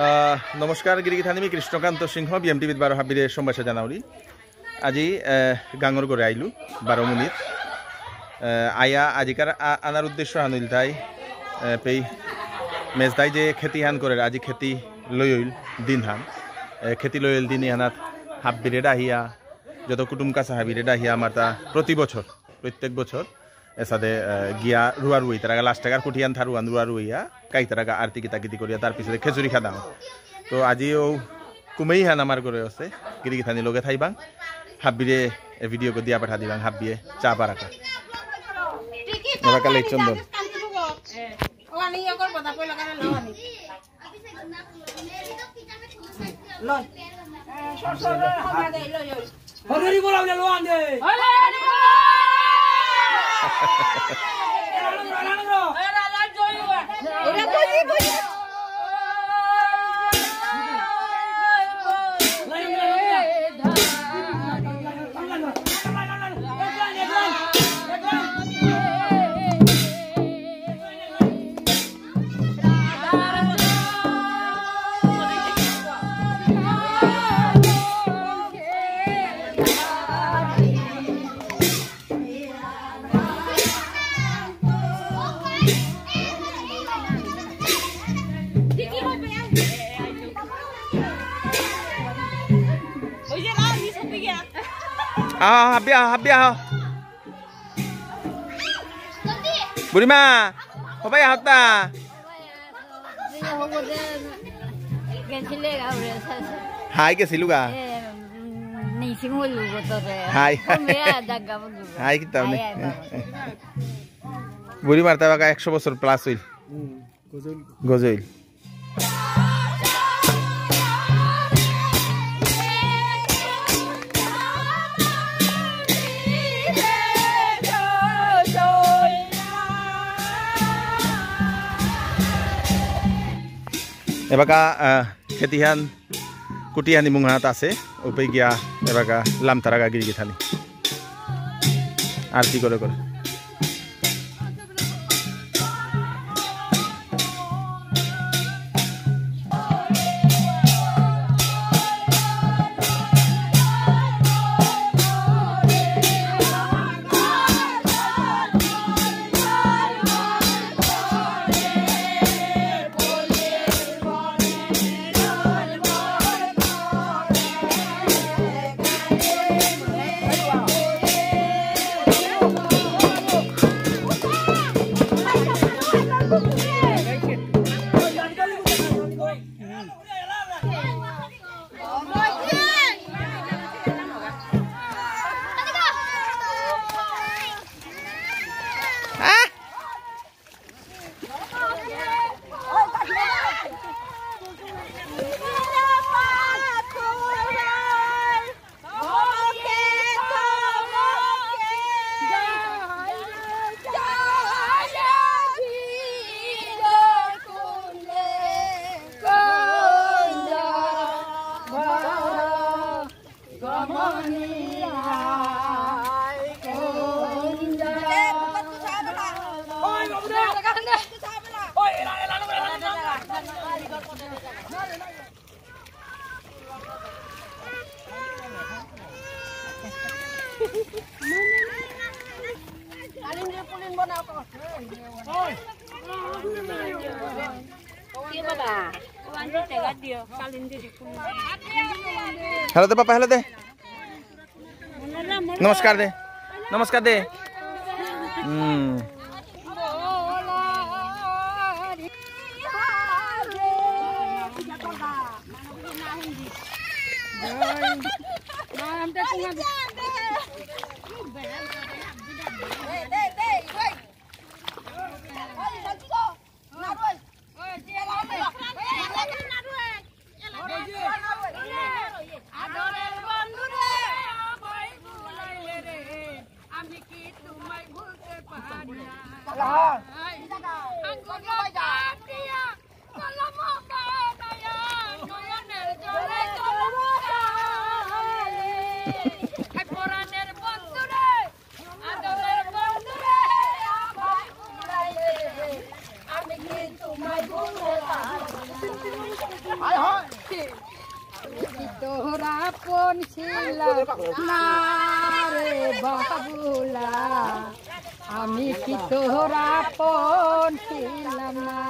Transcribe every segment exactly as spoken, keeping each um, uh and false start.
আহ, নমস্কার, গিরিগিথানি মি কৃষ্ণকান্ত সিংহ, B M টিভিত বারো হাবিরে সম্ভাষা জানাউরি। আজি, আহ, গাঙর ঘরে আইলু, বারো মিনিট। আহ, আয়া আজিকার আ-, আনার উদ্দেশ্য হান ইলতাই, আহ, পেই মেজদাই যে খেতি হান করের, আজি খেতি লয়ইল দিন হান। আহ, খেতি লয়ইল দিন হানাত হাব্বিরে ডাহিয়া, যত কুটুম কাছা হাবিরে ডাহিয়া আমার তা প্রতি বছর, প্রত্যেক বছর এসাদে, আহ, গিয়া রুয়া রুই, তারাগা লাস্ট টাকার কুটিয়ান থারুয়ান রুয়া রুইয়া, কাই তারাগা আরতি কিতা কিতি করিয়া, তার পিছনে খেচুড়ি খাদাও। তো আজিও কুমেই হান আমার ঘরে আছে, গিরিগিথানি লগে থাইবাং, হাব্বিরে এ ভিডিও কো দিয়া পাঠা দিবাং, হাব্বিয়ে চা পারাকা। এবাকা লেই চন্দন। হরি হরি বল, আমরা লোয়ান দে। আহ, হাবি আহ, হাবি আহ। বুড়িমা, হবাই আহতা। হাই গেছিলুগা। হাই। হাই কিতাব নেই। বুড়িমার তা বাকা একশো বছর প্লাস হইল। গজইল। এবাকা, আহ, খেতিহান, কুটিহানি মুঙহাত আছে, উপে গিয়া এবাকা লামতারাগা গিরিগিথানি। আরতি করে করে। হ্যালো দে বাবা, হ্যালো দে। নমস্কার দে। নমস্কার দে। হুম। তোরা আপন ছিলাম না রে বাবুলা, আমি কি তোরা আপন ছিলাম না?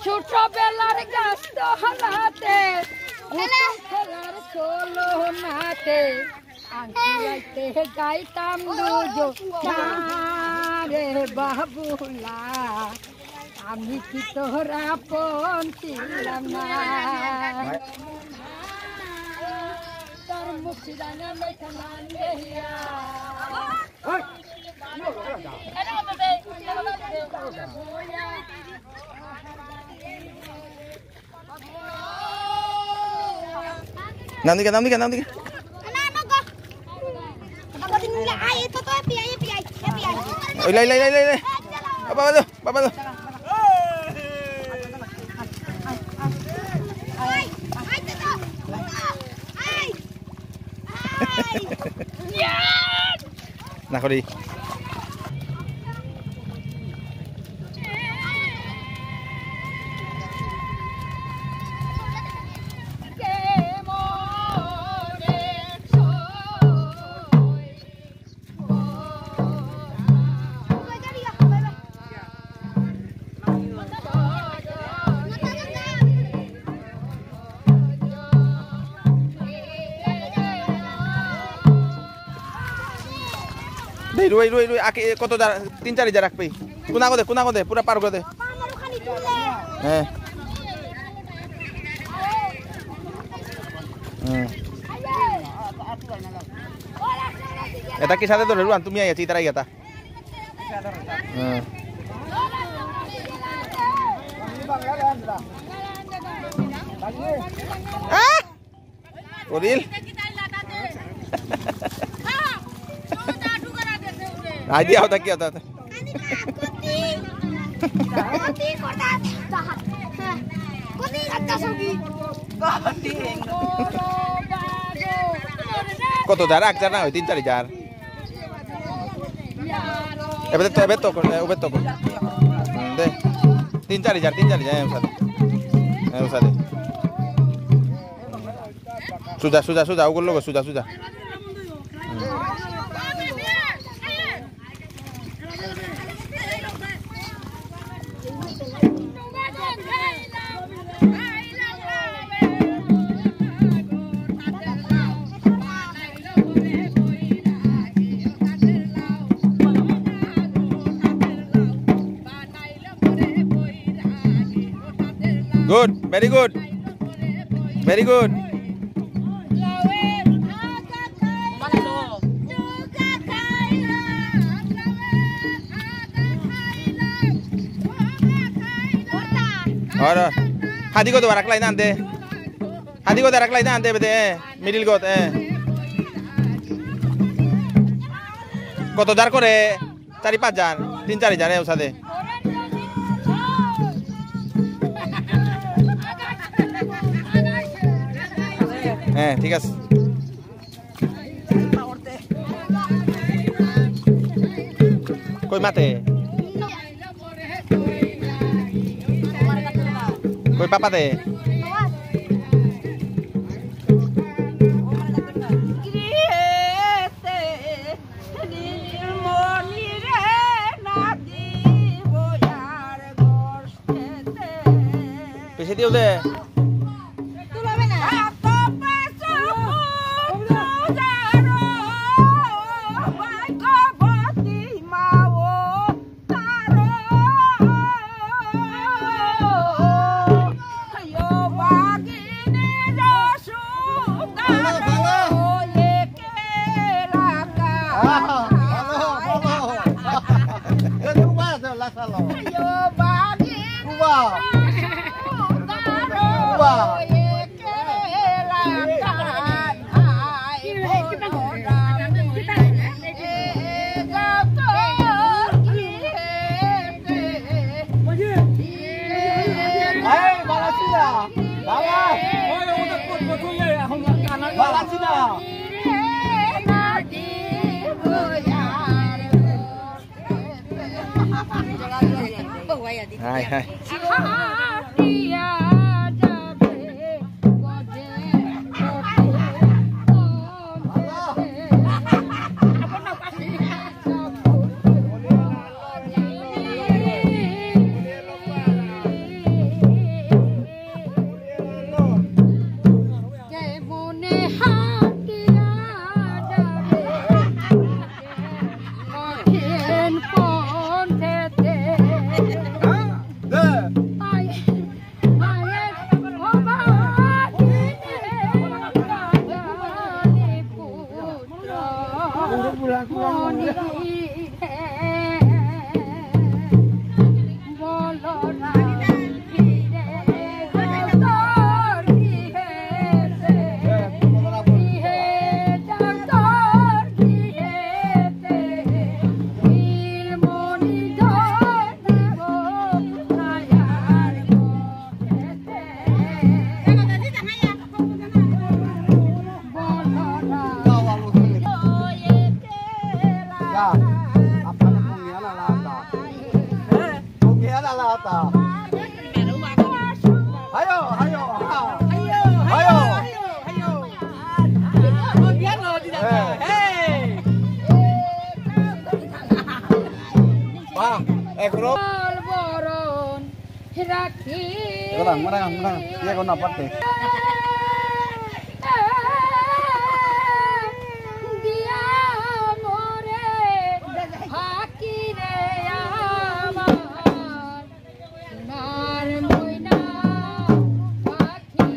ছোটবেলার গাছ তলাতে, খেলার চলো নাতে, আংটি আইতে যাইতাম দুজনা রে বাবুলা, আমি কি তোরা আপন ছিলাম না? তোর মুখ রাঙা মেঘ মান দেহিয়া। নাম দিকে, নাম দিকে, নাম দিকে। ওই লাই, লাই, লাই, লাই, লাই। বাবা, বাবা, বাবা, বাবা। না করি। দেই, রুই, রুই, রুই, আকে, কত জার, তিন চারি জার রাখবি। কোনা কদে, কোনা কদে, পুরা পার করে দে। হ্যাঁ। হুম। এটা কি সাথে ধরে রুয়ান? তুমি আইয়াছি, তারা আইয়াতা। হুম। আহ! করিল। আই দিয়া হতা কি হতা হতা। কত জার? এক জার না হয়, তিন চারি জার। এবার তো, এবার তো, এবার তো। হুম, দে। তিন চারি জার, তিন চারি জার, এ, উসাদে। এ, উসাদে। সুজা, সুজা, সুজা, ওগুলো লোক, সুজা, সুজা। হুম। Good, very good, very good. Ora, hadi ko dobara klai nande. Hadi ko dobara klai nande bede, eh, middle got, eh. কত জার করে? চারি পাঁচ জার, তিন চারি জার, এ, উসাদে। হ্যাঁ, ঠিক আছে। কই মাতে? কই পাপাতে? পিছে দিও দে। Hi, hi. Orang, orang, orang. Iya, kau nampak deh. দিয়া মোরে ফাঁকি রে আমার সোনার ময়না পাখি।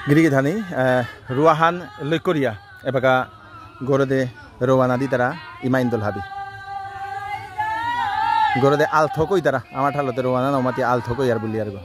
গিরি গিথানি, আহ, রুয়াহান লইকরিয়া, এবাকা গরদে রওয়ানা দিতারা ইমাইন্দল হাবি। গরদে আলথ কইতারা, আমার ঠারতে রওয়ানা না মাতি আলথ কইয়ার বুলিয়ার গো।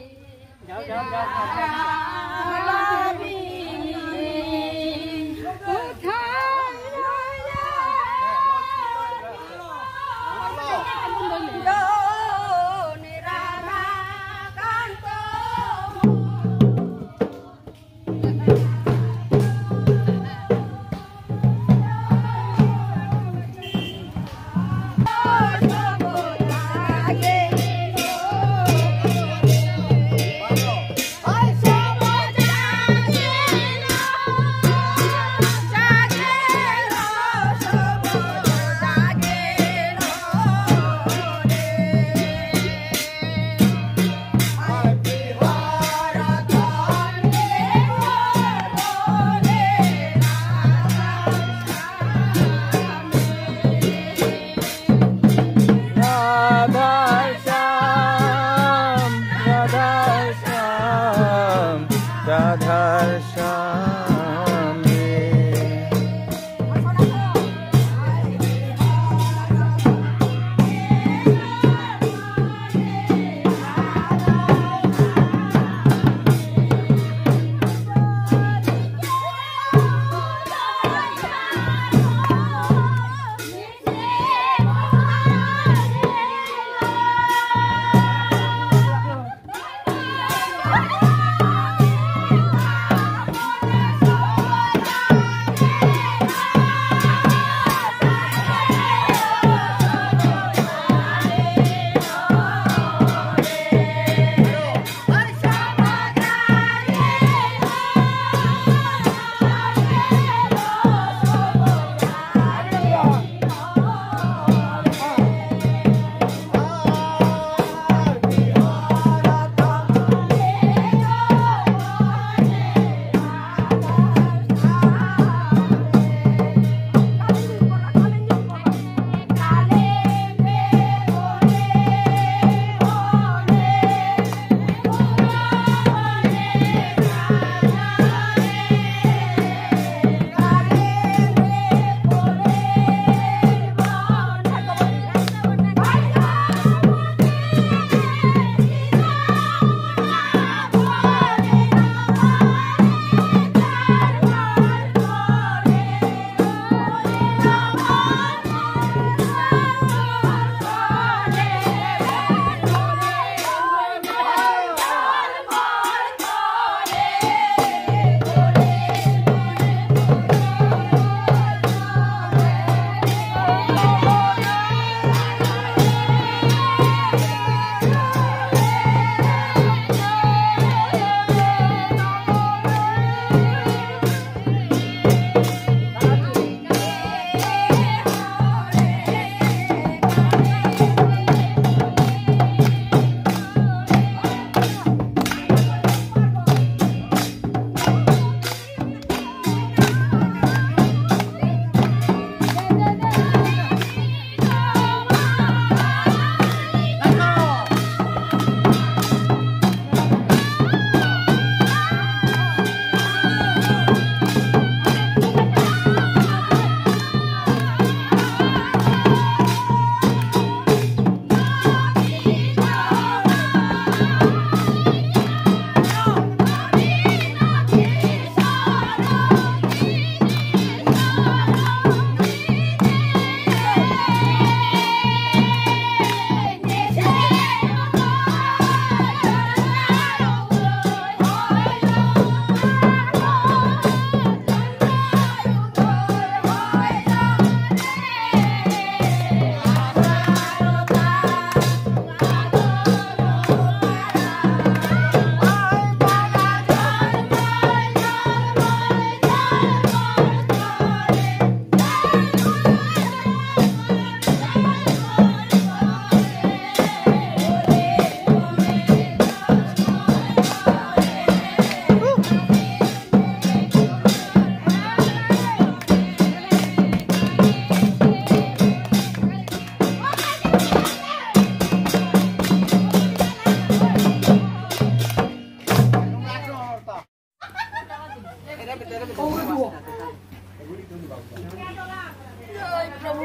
এই প্রভু।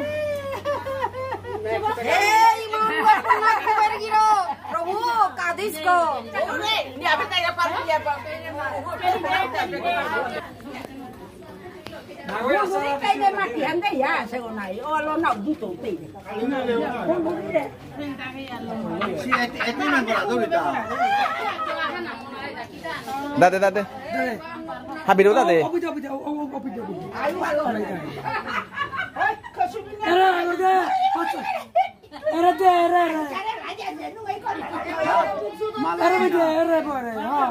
এই মন গঠন না করে গিরো। প্রভু, কাদিস কো। দাদে, দাদে। হাবিরো দাদে। এরা, এরা দে, এরা দে, এরা, এরা। এরা দে, এরা পরে, হ্যাঁ।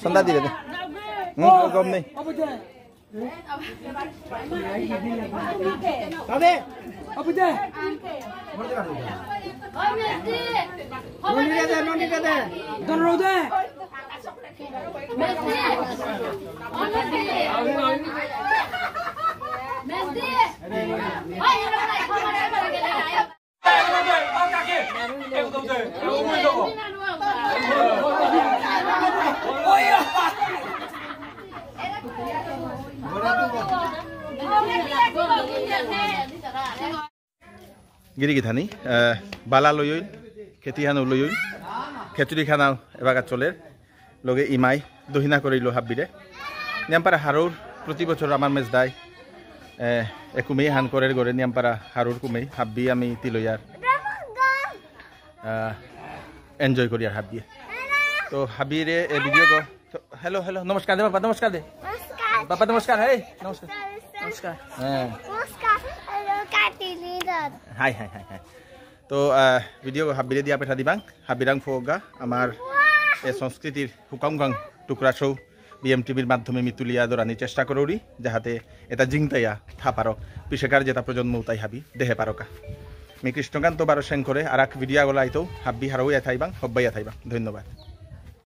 সন্ধ্যা দিলে দে। হুম, গম নেই। অবু দে। দাদে। অবু দে। নন্দিতা দে, নন্দিতা দে। দরো দে। গিরি গিথানি, আহ, বালা লইল, খেতিহানো লইল, খেচুড়ি খানা এবাকা চলের, লগে ইমাই, দহিনা করিল হাব্বিরে। নিয়ামপারা হারৌর প্রতি বছর আমার মেজদাই, আহ, এ কুমেই হান করের গরে নিয়ামপারা হারৌর কুমেই, হাব্বি আমি তিলইয়ার। আহ, enjoy করি আর হাব্বিয়ে। তো হাব্বিরে এ video গো, তো, hello, hello, নমস্কার দে বাবা, নমস্কার দে। নমস্কার। বাবা নমস্কার, হেই, নমস্কার। নমস্কার, নমস্কার। নমস্কার। হ্যাঁ। নমস্কার। Hello, কাটিনি দাদ। Hi, hi, hi, hi. তো, আহ, video গো হাব্বিরে দিয়া পেঠা দিবাং, হাব্বিরাং ফোগা, আমার এ সংস্কৃতির হুকাং হুকাং টুকরা শৌ বিএমটিভির মাধ্যমে মি তুলিয়া ধরানি চেষ্টা করৌরি, যাহাতে এটা জিংতাইয়া থা পারক, পিছেকার যেটা প্রজন্ম উতাই হাবি দেহে পারকা। মি কৃষ্ণকান্ত বারো সেন করে আর এক video গলা আইতো, হাব্বি হারৌয়া থাইবাং, হব্বাইয়া থাইবাং। ধন্যবাদ।